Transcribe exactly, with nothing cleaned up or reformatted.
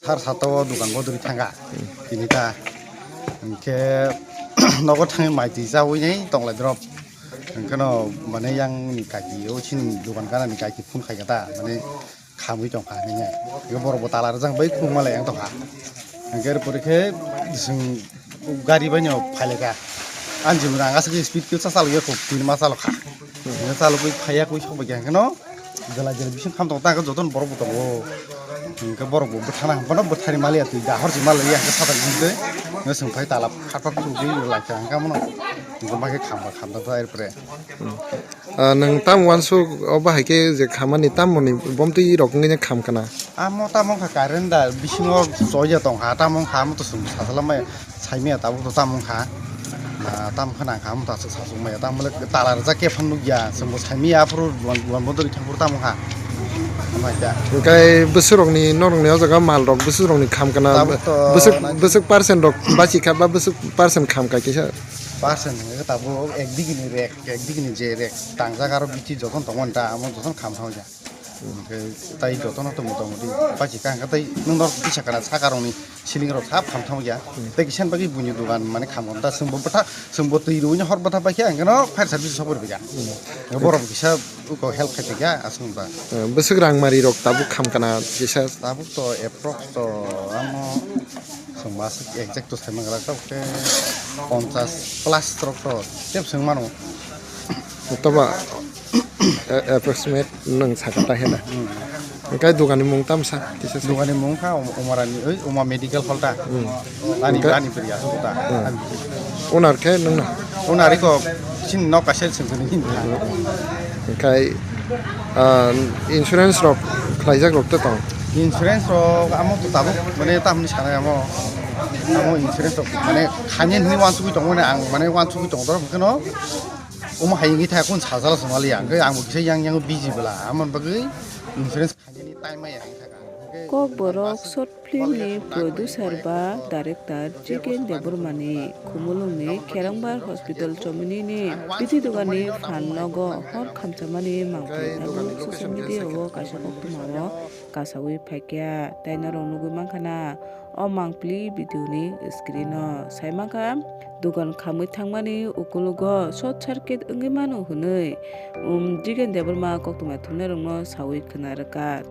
Thar sato o dukan bodori thanga. Tini ta hwnkhe nogo thangwi mai twi chawi nai tonglai drop. Hwnkhe no mane yang ni kaki o chini dukan gana ni kaki phone khai kha ta mane khamwi tong kha hinwi. Hwnkhe borok bo tala rwjak bai khulumma lai yang tong kha. Hwnkhe er pore khe chwng gari bai no phai lai kha. Ani jibon ang aswk speed khe cha chalok ya kho, tini ma chalok kha. Hwnkhe chalogwi phaiya kwi sok bai khe hwnkhe no. Jela jela bising kham tongo, ta hwnkhe jotono borok bo tongo. Hwnkhe borok bo bwthana hwnphano bwthani maliya twi dahor se maliya hwnkhe satak hwnkhe. Hwnkhe chwng phai tala khatpar thubwi lai kha hwnkhe abono. Hwnkhe ma khe kham ba kham da ta er pore. Ah, nwng tamo uansuk o bahai khe je khamani tamoni bomtwi rok wngwi kham kana? Amo tamo wngkha current da bisingo choya tongkha, tamo wngkha amo to chwng sasalamaya. Saimaya tabuk to tamo wngkha. Ah, tamo wngkha nang kha, amo ta aswk sasuk maya, tamo le tala rwjak khe phano nukya, chwngbo saimaya aphuru duan, duan bodol thangphuru tamo wngkha. Ama kya? Hwnkhe bwswk rokni norokni o jaga mal rok bwswk rokni kham kana? Tabuk to bwswk, nai- bwswk percent rok bachikha ba bwswk percent kham kha kisa? Percent hwnkhe tabuk ek digini rek, ek digini je rek tangjak aro bithi jotono tongo ani ta amo jotono kham thangya. Hwnkhe tai jotono to motamoti bachikha hwnkhe tai nwng norok kisa kana saka rokni ceiling rok sab kham thangya. Tei kisa bagwi buini dugan mane kham kham ta chwngbo bwtha chwngbo twi rwino hor bwtha paikha hwnkhe no fire service sopor bikha. Borok kisa uko help khai tongkha aswk ba. Eh, bwswk rang mari rok tabuk kham kana kisa? Tabuk to approx to ano chwng masuk exact to sai mangra tabuk khe ponchas plus rok to tep swng mano. Toba, a-, approximate nwng saka ta hena. Hwnkhe dogani mung tamo sa, kisa sa. Dogani mung kha Om-, Omarani, oi, Oma Medical Hall ta. Hmm. Ani, Hwnkhe? Ani poriya, aswk ta. Hmm. Ani. Owner khe nwng no? Owner iko, sin nok kaisa sengkuni hin. Hwnkhe, ah, insurance rok khlaijak rok to tong? Insurance rok amo to tabuk, mane, tamni sanai amo, amo insurance rok, mane, khainai hinwi wansugwi tongo, mane, ang, mane, wansugwi tongo, borok hwnkhe no. Omo hai wngwi thaya kung sajala se maliya, hwnkhe ang bo kisa yang yang busy bwla, amoni bagwi insurance khainani time maya wngwi thaka. Kokborok short film ni producer ba director Jigen Debbarma ni Khumulwngni Kherangbar Hospital chomini ni bithi dogani phan nogo hor khamchamani mangpili abo social media o kaisa koktwma o kasawi phaikha, tei norok nugwi mankha na o mangpili video ni screen o. Saimankha, dogan khamwi thangmani ukologo short circuit wngwi mano hwnwi, um, Jigen Debbarma koktwma thumnairokno sawi khwna rwkha.